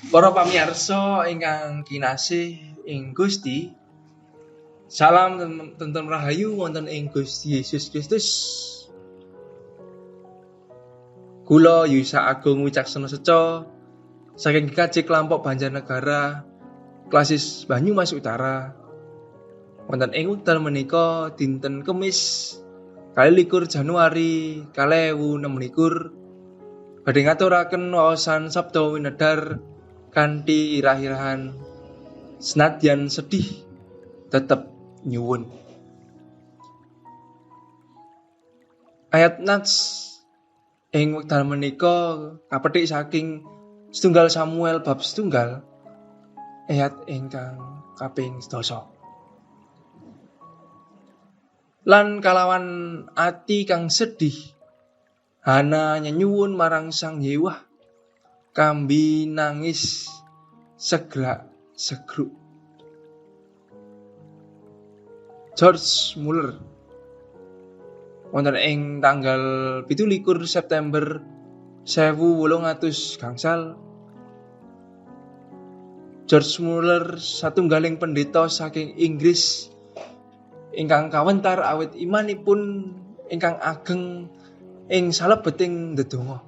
Para pamirsa ingkang kinasih ing Gusti, salam tentrem rahayu wonten ing Gusti Yesus Kristus. Kula Yusa Agung Wicaksono Seco saking GKJ Klampok Banjarnegara, Klasis Banyumas Utara. Wonten ing wekdal menika dinten Kemis 22 Januari 2026 badhe ngaturaken waosan Sabda Winedhar kanthi irah-irahan senadyan sedih tetep nyuwun. Ayat nats ing wekdal menika kapethik saking setunggal Samuel bab setunggal ayat ingkang kaping 10. Lan kalawan ati kang sedih Hana nyenyuwun marang Sang Yewah kambi nangis seglak segruk. George Muller wonten ing tanggal 27 September 1800 gangsal. George Muller satunggaling pendeta saking Inggris ingkang kawentar awit imanipun ingkang ageng ing salebeting ndedonga.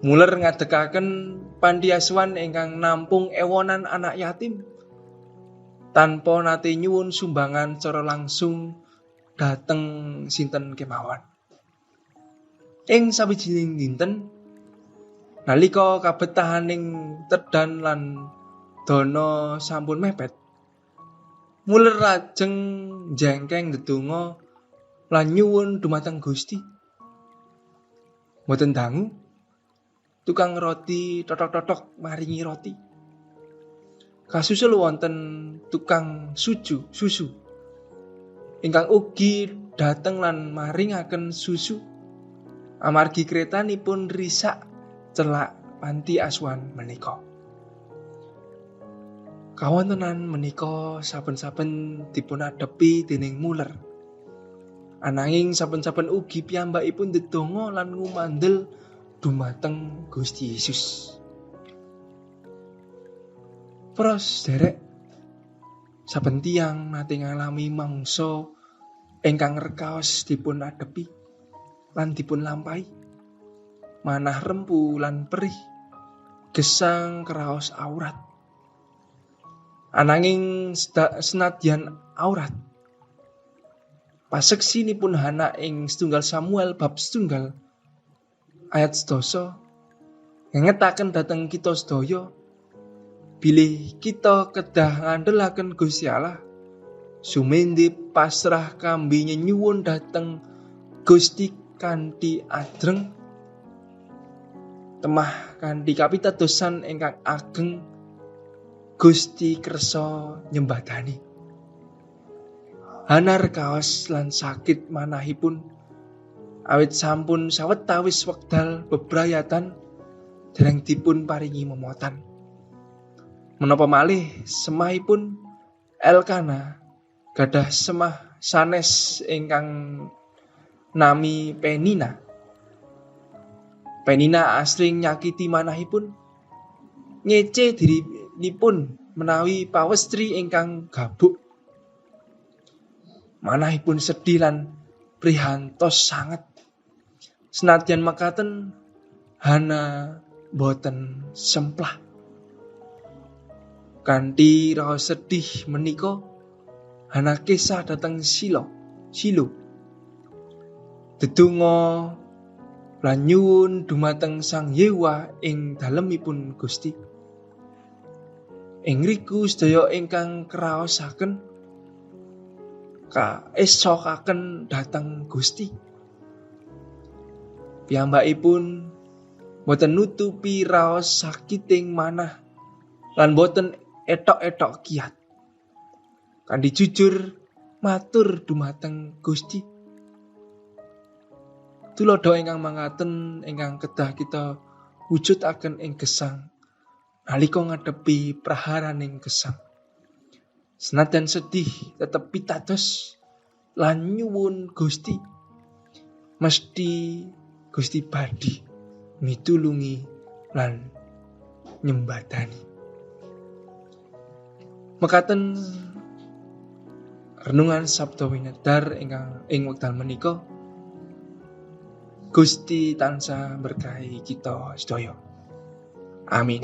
Muller ngadekaken panti asuhan ingkang nampung ewonan anak yatim tanpa nate nyuwun sumbangan cara langsung dhateng sinten kemawon. Ing sawijining dinten nalika kabetahaning tedan lan dana sampun mepet, Muller lajeng jengkeng ndedonga lan nyuwun dumateng Gusti. Mboten dangu, tukang roti totok-totok maringi roti. Kasusul wonten tukang susu ingkang ugi dateng lan maringaken susu amargi kretanipun risak celak panti asuhan menika. Kawontenan menika saben-saben dipunadepi dening Muller. Ananging saben-saben ugi piyambakipun ndedonga lan ngumandel dumateng Gusti Yesus. Para sederek, saben tiyang nate ngalami mangsa ingkang rekaos dipun adepi lan dipun lampahi. Manah rempu lan perih, gesang kraos aurat. Ananging senadyan aurat, paseksinipun Hana ing setunggal Samuel bab setunggal ayat 10 ngengetaken dhateng kita sedaya bilih kita kedah ngandelaken Gusti Allah sumendhe pasrah kambi nyenyuwun dhateng Gusti kanthi adreng temah kanthi kapitadosan ingkang ageng. Gusti kersa nyembadani. Hana kaos lan sakit manahipun awit sampun sawetawis wekdal bebrayatan dereng dipun paringi memotan. Menapa malih semahipun Elkana gadah semah sanes ingkang nami Penina. Penina asring nyakiti manahipun, ngece dirinipun menawi pawestri ingkang gabuk. Manahipun sedih lan prihantos sanget. Senadyan mekaten Hana boten semplah. Kanthi raos sedih menika Hana kesah dhateng Silo. Dedonga lan nyuwun dumateng Sang Yewa ing dalemipun Gusti. Ing riku sedaya ingkang kraosaken kaesokaken dhateng Gusti. Piyambakipun boten nutupi raos sakiting manah lan boten etok-etok kiat. Kanthi jujur matur dumateng Gusti. Tuladha ingkang mangaten ingkang kedah kita wujudaken ing gesang nalika ngadepi praharaning gesang. Senajan sedih tetep pitados lan nyuwun Gusti. Mesti Gusti badhe mitulungi lan nyembadani. Mekaten renungan Sabda Winedar ingkang ing wekdal menika. Gusti tansah berkahi kita sedaya. Amin.